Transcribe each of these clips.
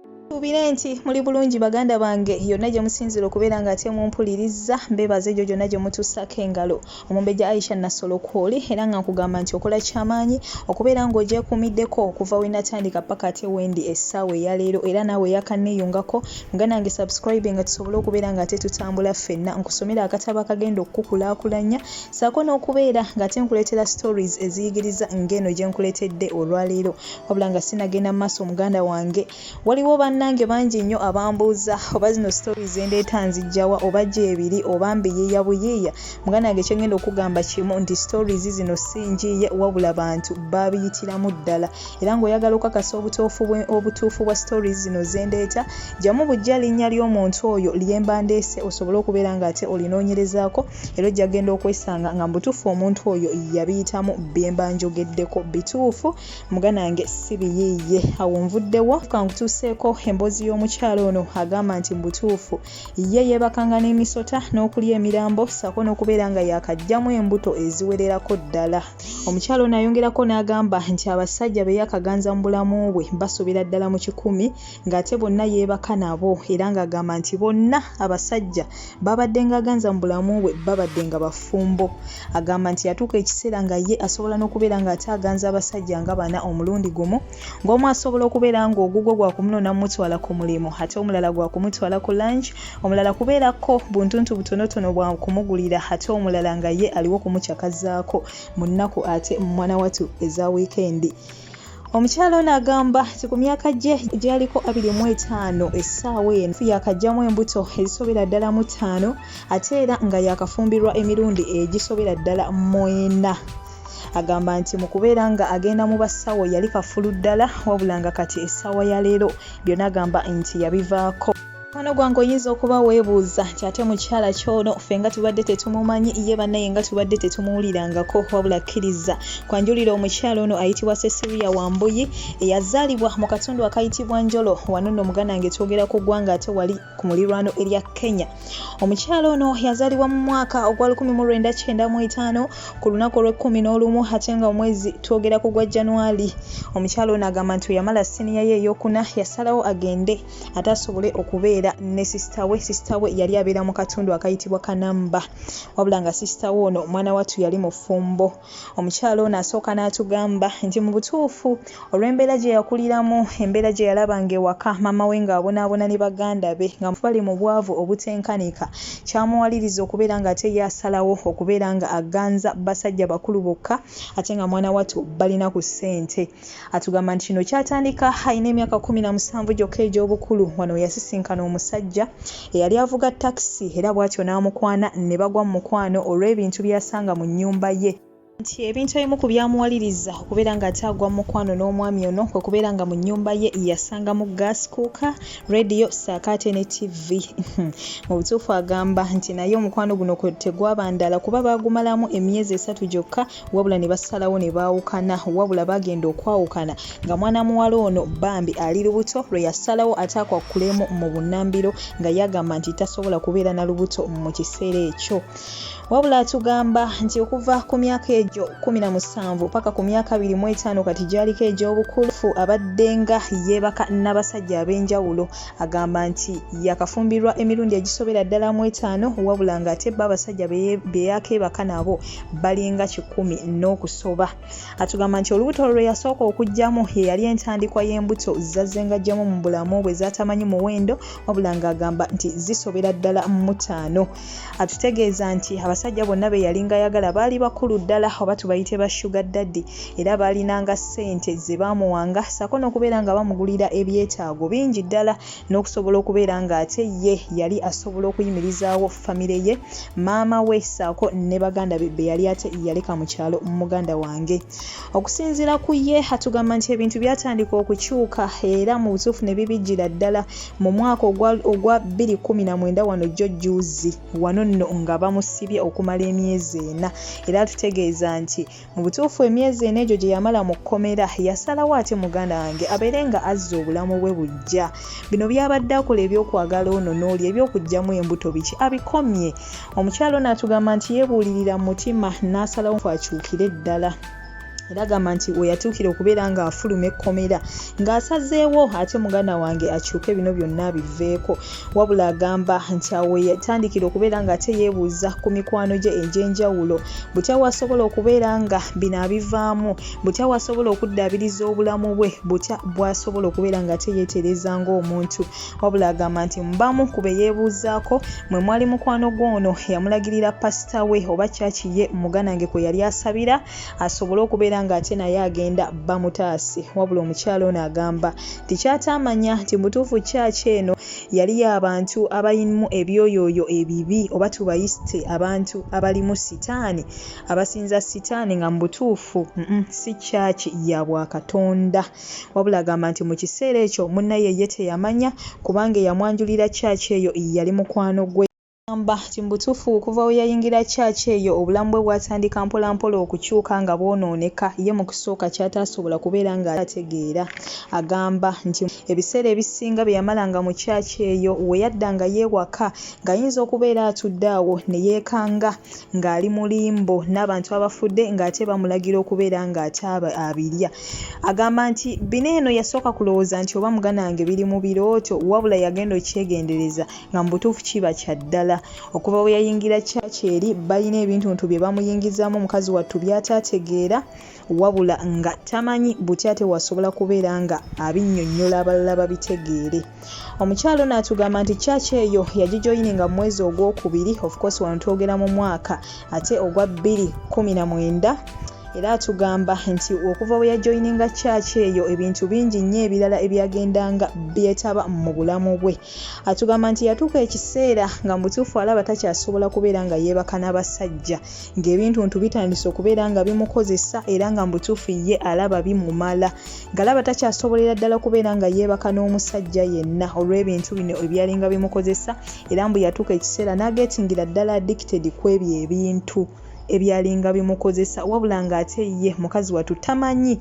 Nsuubire nti muli bulungi baganda bange yonna gye musinziira okubeera nga ate mumpuliriza mbeebaza egyo gyonna gye mutussaako engalo. Omumbejja Aisha Nassolo kwoli era nga nkugamba nti okola kyamaanyi okubeera ng'ogyekuumiddeko okuva we natandika paka ate wendi essaawa eyaleero era naawe eyakanneeyungako muganda wange subscribe nga tusobole okubeera nga ate tutambula ffenna nkusomere akatabo akagenda okukukulaakulanya ssaako n'okubeera ng'ate nkuleetera stories eziyigiriza ng'eno gye nkuleetedde olwaleero wabula nga sinagenda mu maaso muganda wange Waliwo bannange bangi nnyo abambuuza oba zino stories zendeeta nzijjawa oba gyebiri oba mbiyiiya buyiiya. Muganda wange kyengenda okugamba kimu nti stories zino si njiiye wabula bantu babiyitiramu ddala era ng'oyagala okakasa obutuufu bwa stories zino zendeeta jjamu bujja linnya ly'omuntu oyo lyemba ndeese osobole okubeera ng'ate olinoonyerezaako era ojja genda okwesanga nga mubutuufu omuntu oyo yabiyitamu byemba njogeddeko bituufu. Muganda wange si biyiiye. Awo nvuddewo kankutuuseeko emboozi y'omukyala ono agamba nti mu butuufu ye yeebakanga n'emisota n'okulya emirambo ssaako n'okubeera nga yaakaggyamu embuto eziwererako ddala. Omukyala ono ayongerako n'agamba nti abasajja be yaakaganza mu bulamu bwe basobera ddala mu kikumi ng'ate bonna yeebaka nabo era ng'agamba nti bonna abasajja b'abaddenga aganza mu bulamu bwe babaddenga bafumbo. Agamba nti yatuuka ekiseera nga ye asobola n'okubeera ng'ate aganza abasajja nga bana omulundi gumu ng'omu asobola okubeera ng'ogugwo gwa kumunona mumutwala ku mulimu ate omulala gwa kumutwala ku lunch omulala kubeerako buntuntu butonotono bwa kumugulira ate omulala nga ye aliwo kumucakazaako mu nnaku ate mwana watu eza wiikendi. Omukyala ono agamba nti ku myaka gye gyaliko 25 essaawa eno yaakaggyamu embuto ezisobera ddala mu ttaano ate era nga yaakafumbirwa emirundi egisobera ddala mu ena. Agamba nti mu kubeera nga agenda mu basawo yali kafulu ddala wabula nga kati essaawa ya leero byonna agamba nti yabivaako. Mukwano gwange oyinza okuba weebuuza nti ate mukyala ki ono ffe nga tubadde tetumumanyi ye bannaye nga tubadde tetumuwulirangako wabula kkiriza kwanjulira omukyala ono ayitibwa Cecilia Wambuyi eyazaalibwa mu katundu akayitibwa Njolo wano nno muganda wange twogera ku ggwanga ate wali ku mulirwano erya Kenya. Omukyala ono yazaalibwa mu mwaka ogwa 1995 ku lunaku olw'ekkumi n'olumu ate nga omwezi twogera ku gwa January. Omukyala ono agamba nti yamala siniya ye ey'okuna yasalawo agende ate asobole okubeera ne sisita we. Sisita we yali abeera mu katundu akayitibwa Kanamba wabula nga sisita we ono mwana wattu yali mufumbo. Omukyala ono asooka n'atugamba nti mu butuufu olw'embeera gye yakuliramu, embeera gye yalabanga ewaka maama we ng'abonaabona ne baganda be nga bali mu bwavu obutenkanika kyamuwaliriza okubeera ng'ate ye asalawo okubeera nga aganza basajja bakulu bokka ate nga mwana wattu balina ku ssente. Atugamba nti kino kyatandika alina emyaka 17 gyokka egy'obukulu wano we yasisinkana omusajja eyali avuga takisi era bw'atyo n'amukwana ne bagwa mu mukwano olw'ebintu bye yasanga mu nnyumba ye. Nti ebintu ebimu ku byamuwaliriza okubeera ng'ate agwa mu mukwano n'omwami ono kwe kubeera nga mu nnyumba ye yasangamu gas cooker, leediyo ssaako ate ne ttivvi. Mu butuufu agamba nti naye omukwano guno tegwaba ndala kuba baagumalamu emyezi esatu gyokka wabula ne basalawo ne baawukana wabula baagenda okwawukana nga mwana muwala ono bambi ali lubuto lwe yasalawo ate akwakkulemu mu bunnambiro nga ye agamba nti tasobola kubeera na lubuto mu kiseera ekyo. Wabula atugamba nti okuva ku myaka egyo 17 paka ku myaka 25 kati gy'aliko egy'obukulu abaddenga yeebaka n'abasajja ab'enjawulo. Agamba nti yakafumbirwa emirundi egisobera ddala mu etaano wabula ng'ate bo abasajja be yakeebaka nabo balinga kikumi n'okusoba. Atugamba nti olubuto lwe yasooka okuggyamu ye yali entandikwa y'embuto z'azzenga aggyamu mu bulamu bwe z'atamanyi muwendo wabula ng'agamba nti zisobera ddala mu ttaano. Atutegeeza nti abasajja bonna be yalinga ayagala baali bakulu ddala oba tubayite ba sugar daddy era baalinanga ssente ze baamuwanga ssaako n'okubeera nga bamugulira ebyetaago bingi ddala n'okusobola okubeera ng'ate ye yali asobola okuyimirizaawo famire ye, maama we ssaako ne baganda be be yali ate yaleka mu kyalo muganda wange. Okusinziira ku ye atugamba nti ebintu byatandika okukyuka era mu butuufu ne bibijjira ddala mu mwaka ogwa 2019 wano jjo jjuuzi wano nno nga bamusibye okumala emyezi ena era atutegeeza nti Mu butuufu emyezi ena egyo gye yamala mu kkomera yasalawo ate muganda wange abeere nga azza obulamu bwe buggya. Bino by'abadde akola eby'okwagala ono n'oli eby'okuggyamu embuto biki abikomye. Omukyala ono atugamba nti yeebuulirira mu mutima n'asalawo akyukire ddala. Era agamba nti we yatuukira okubeera ng'afuluma ekkomera ng'asazeewo ate muganda wange akyuke bino byonna abiveeko. Wabula agamba nti awo we yatandikira okubeera ng'ate yeebuuza ku mikwano gye egy'enjawulo butya bw'asobola okubeera nga bino abivaamu, butya bw'asobola okuddaabiriza obulamu bwe, butya bw'asobola okubeera ng'ate yeetereeza ng'omuntu. Wabula agamba nti mu bamu ku be yeebuuzaako mwe mwali mukwano gwe ono eyamulagirira pasita we oba church ye muganda wange kwe yali asabira asobole okubeera ng'ate naye agenda bamutaase. Wabula omukyala ono agamba nti ky'ataamanya nti mubutuufu church eno yali ya bantu abalinamu ebyoyooyo ebibi oba tubayiste abantu abalimu sitaani, abasinza sitaani nga mu butuufu si church ya bwakatonda. Wabula agamba nti mu kiseera ekyo munnaye ye teyamanya kubanga eyamwanjulira church eyo yali mukwano gwe. Agamba nti mu butuufu okuva we yayingira church eyo obulamu bwe bwatandika mpolampola okukyuka nga bwonooneka ye mu kusooka ky'ataasobola kubeera nga ategeera. Agamba nti ebiseera ebisinga bye yamalanga mu church eyo we yaddangayo ewaka ng'ayinza okubeera atudde awo ne yeekanga ng'ali mu limbo n'abantu abafudde ng'ate bamulagira okubeera ng'ate abirya. Agamba nti bino eno yasooka kulowooza nti oba muganda wange biri mu birooto wabula yagenda okukyegendereza nga mu butuufu kiba kya ddala. Okuva bwe yayingira church eri balina ebintuntu bye bamuyingizaamu mukazi wattu by'ataategeera wabula nga tamanyi butya ate bw'asobola kubeera nga abinnyonnyola abalala babitegeere. Omukyala ono atugamba nti church eyo yagijoyininga mu mwezi ogwokubiri, of course wano twogera mu mwaka ate ogwa 2019 era atugamba nti okuva bwe yajoyininga church eyo ebintu bingi nnyo ebirala ebyagendanga byetaba mu bulamu bwe. Atugamba nti yatuuka ekiseera nga mu butuufu alaba takyasobola kubeera nga yeebaka n'abasajja ng'ebintuntu bitandise okubeera nga bimukozesa era nga mu butuufu ye alaba bimumala ng'alaba takyasobolera ddala kubeera nga yeebaka n'omusajja yenna olw'ebintu bino ebyalinga bimukozesa era mbu yatuuka ekiseera n'agetingira ddala addicted ku ebyo ebintu ebyalinga bimukozesa wabula ng'ate ye mukazi wattu tamanyi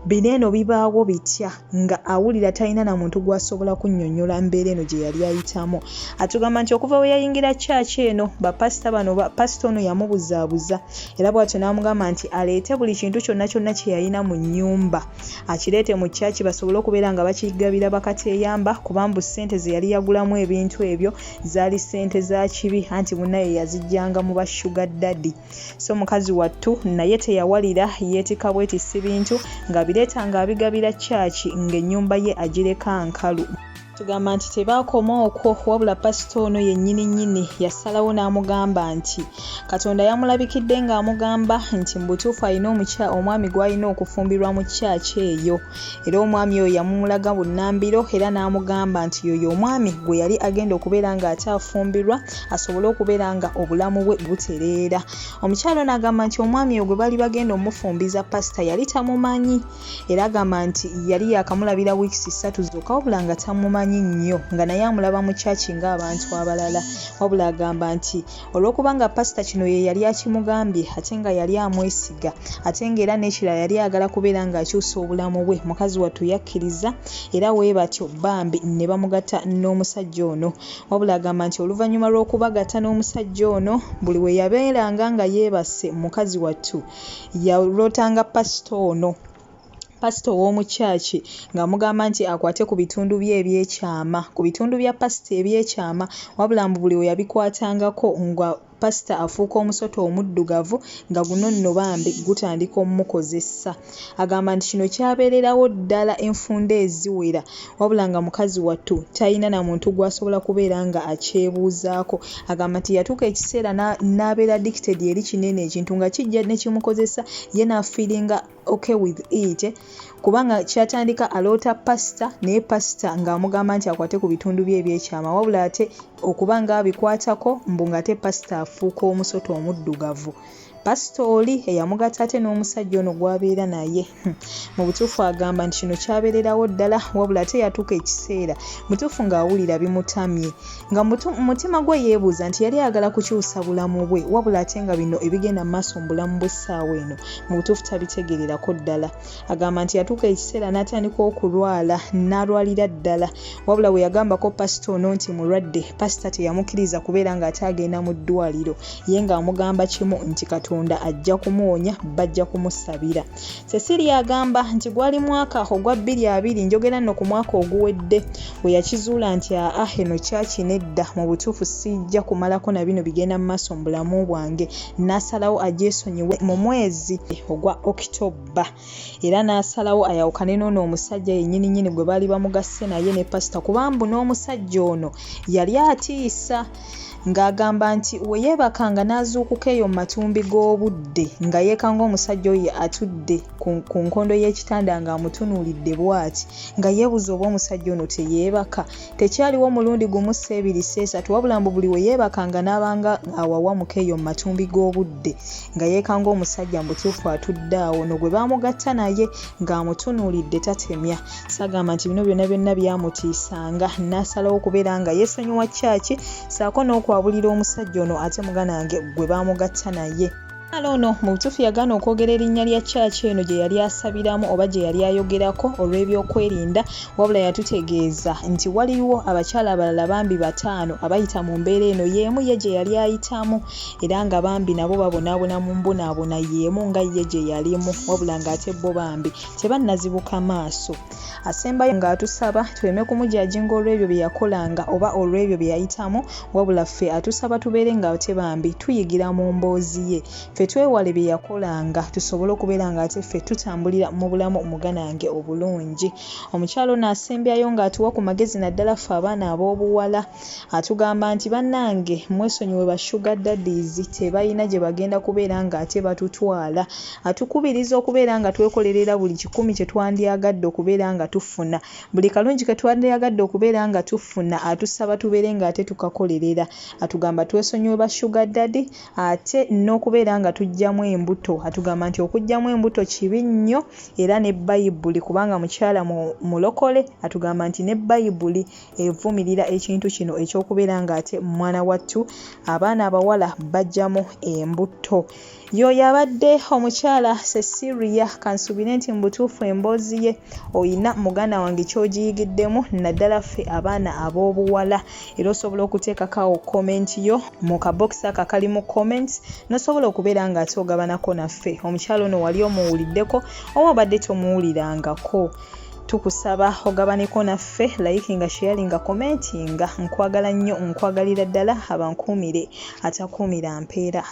bino eno bibaawo bitya nga awulira talina na muntu gw'asobola kunnyonnyola mbeera eno gye yali ayitamu. Atugamba nti okuva bwe yayingira church eno bapasita bano pasita ono yamubuzaabuza era bw'atyo n'amugamba nti aleete buli kintu kyonna kyonna kye yalina mu nnyumba akireete mu church basobole okubeera nga bakigabira bakateeyamba kuba mbu ssente ze yali yagulamu ebintu ebyo zaali ssente za kibi anti munnaye yaziggyanga mu ba sugar daddy. So mukazi wattu naye teyawalira yeetikka bwetissi bintu ng'abireeta ng'abigabira church ng'ennyumba ye agireka nkalu. Tugamba nti tebaakoma okwo wabula pasita ono yennyini nnyini yasalawo n'amugamba nti Katonda yamulabikidde ng'amugamba nti mu butuufu alina omwami gw'alina okufumbirwa mu church eyo era omwami oyo yamumulaga bunnambiro era n'amugamba nti y'oyo omwami gwe yali agenda okubeera ng'ate afumbirwa asobole okubeera nga obulamu bwe butereera. Omukyala ono agamba nti omwami oyo gwe baali bagenda omufumbiza pasita yali tamumanyi era agamba nti yali yaakamulabira wiikisi ssatu zokka wabula nga tamumanyi nnyo nga naye amulaba mu church ng'abantu abalala wabula agamba nti Olw'okuba nga pasita kino ye yali akimugambye ate nga yali amwesiga ate ng'era n'ekirala yali ayagala kubeera ng'akyusa obulamu bwe, mukazi wattu yakkiriza era webatyo bambi ne bamugatta n'omusajja ono. Wabula agamba nti oluvannyuma lw'okubagatta n'omusajja ono, buli we yabeeranga nga yeebase mukazi wattu yalootanga pasita ono. Pasita ow'omu church ng'amugamba nti akwate ku bitundu bye eby'ekyama, ku bitundu bya pasita eby'ekyama wabula mbu buli we yabikwatangako nga pasita afuuka omusota omuddugavu nga guno nno bambi gutandika omukozesa. Agamba nti kino kyabeererawo ddala enfunda eziwera wabula nga mukazi wattu talina na muntu gw'asobola kubeera nga akyebuuzaako. Agamba nti yatuuka ekiseera n'abeera addicted eri kino eno ekintu nga kijja ne kimukozesa ye n'afiiringa okay with it kubanga kyatandika aloota pasita naye pasita ng'amugamba nti akwate ku bitundu bye ebyekyama wabula ate okuba nga abikwatako mbu ng'ate pasita afuuka omusota omuddugavu. Pasita oli eyamugatta ate n'omusajja ono gw'abeera naye mu butuufu agamba nti kino kyabeererawo ddala wabula ate yatuuka ekiseera mutuufu ng'awulira bimutamye nga mu mutima gwe yeebuuza nti yali ayagala kukyusa bulamu bwe wabula ate nga bino ebigenda mu maaso mu bulamu bw'essaawa eno mu butuufu tabitegeererako ddala. Agamba nti yatuuka ekiseera n'atandika okulwala n'alwalira ddala wabula bwe yagambako pasita ono nti mulwadde, pasita teyamukkiriza kubeera ng'ate agenda mu ddwaliro ye ng'amugamba kimu nti Katonda. Katonda ajja kumuwonya bajja kumusabira. Cecilia agamba nti gwali mwaka ogwa 2020 njogera nno ku mwaka oguwedde we yakizuula nti aa eno kyaki nedda mu butuufu sijja kumalako na bino bigenda mu maaso mu bulamu bwange n'asalawo agyesonyiwe mu mwezi ogwa October era n'asalawo ayawukane n'ono omusajja yennyini nnyini gwe baali bamugasse naye ne pasita kuba mbu n'omusajja ono yali atiisa ng'agamba nti we yeebakanga n'azuukuka eyo mu matumbi g'obudde nga yeekanga omusajja oyo atudde ku nkondo y'ekitanda ng'amutunuulidde bw'ati nga yeebuuza oba omusajja ono teyeebaka. Tekyaliwo mulundi gumu si ebiri si esatu wabula mbu buli we yeebakanga n'abanga awawamuka eyo mu matumbi g'obudde nga yeekanga omusajja mu butuufu atudde awo ono gwe baamugatta naye ng'amutunuulidde tatemya. Sagamba nti bino byonna byonna byamutiisanga n'asalawo okubeera nga yeesonyiwa church ssaako n'okwabulira omusajja ono ate muganda wange gwe baamugatta naye. Omukyala ono mu butuufu yagaana okwogera erinnya lya church eno gye yali asabiramu oba gye yali ayogerako olw'ebyokwerinda wabula yatutegeeza nti waliwo abakyala abalala bambi bataano abayita mu mbeera eno y'emu ye gye yali ayitamu era nga bambi nabo babonaabona mu mbonaabona y'emu nga ye gye yalimu wabula ng'ate bo bambi tebannazibuka maaso. Asembayo ng'atusaba tuleme kumujajinga olw'ebyo bye yakolanga oba olw'ebyo bye yayitamu wabula ffe atusaba tubeere ng'ate bambi tuyigira mu mboozi ye ffe twewale bye yakolanga tusobole okubeera ng'ate ffe tutambulira mu bulamu muganange obulungi. Omukyala ono asembyayo ng'atuwa ku magezi naddala ffe abaana ab'obuwala Atugamba nti bannange mwesonyiwe ba sugar daddies tebalina gye bagenda kubeera ng'ate batutwala. Atukubiriza okubeera nga twekolerera buli kikumi kye twandyagadde okubeera nga tufuna. Buli kalungi ke twandyagadde okubeera nga tufuna atusaba tubeere ng'ate tukakolerera. Atugamba twesonyiwe ba sugar daddy ate n'okubeera nga tuggyamu embuto. Atugamba nti okuggyamu embuto kibi nnyo era ne Bayibuli kubanga mukyala mulokole atugamba nti ne Bayibuli evumirira ekintu kino eky'okubeera ng'ate mwana wattu abaana abawala baggyamu embuto. Y'oyo abadde omukyala Cecilia kansuubire nti mu butuufu emboozi ye olina muganda wange ky'ogiyigiddemu naddala ffe abaana ab'obuwala era osobola okuteekako awo comment yo mu kabokisi ako akalimu comments n'osobola okubeera ng'ate ogabanako naffe. Omukyala ono wali omuwuliddeko oba obadde tomuwulirangako? Tukusaba ogabaneko naffe, likinga, sharinga, commentinga. Nkwagala nnyo, nkwagalira ddala, abankuumire atakuumira mpeera.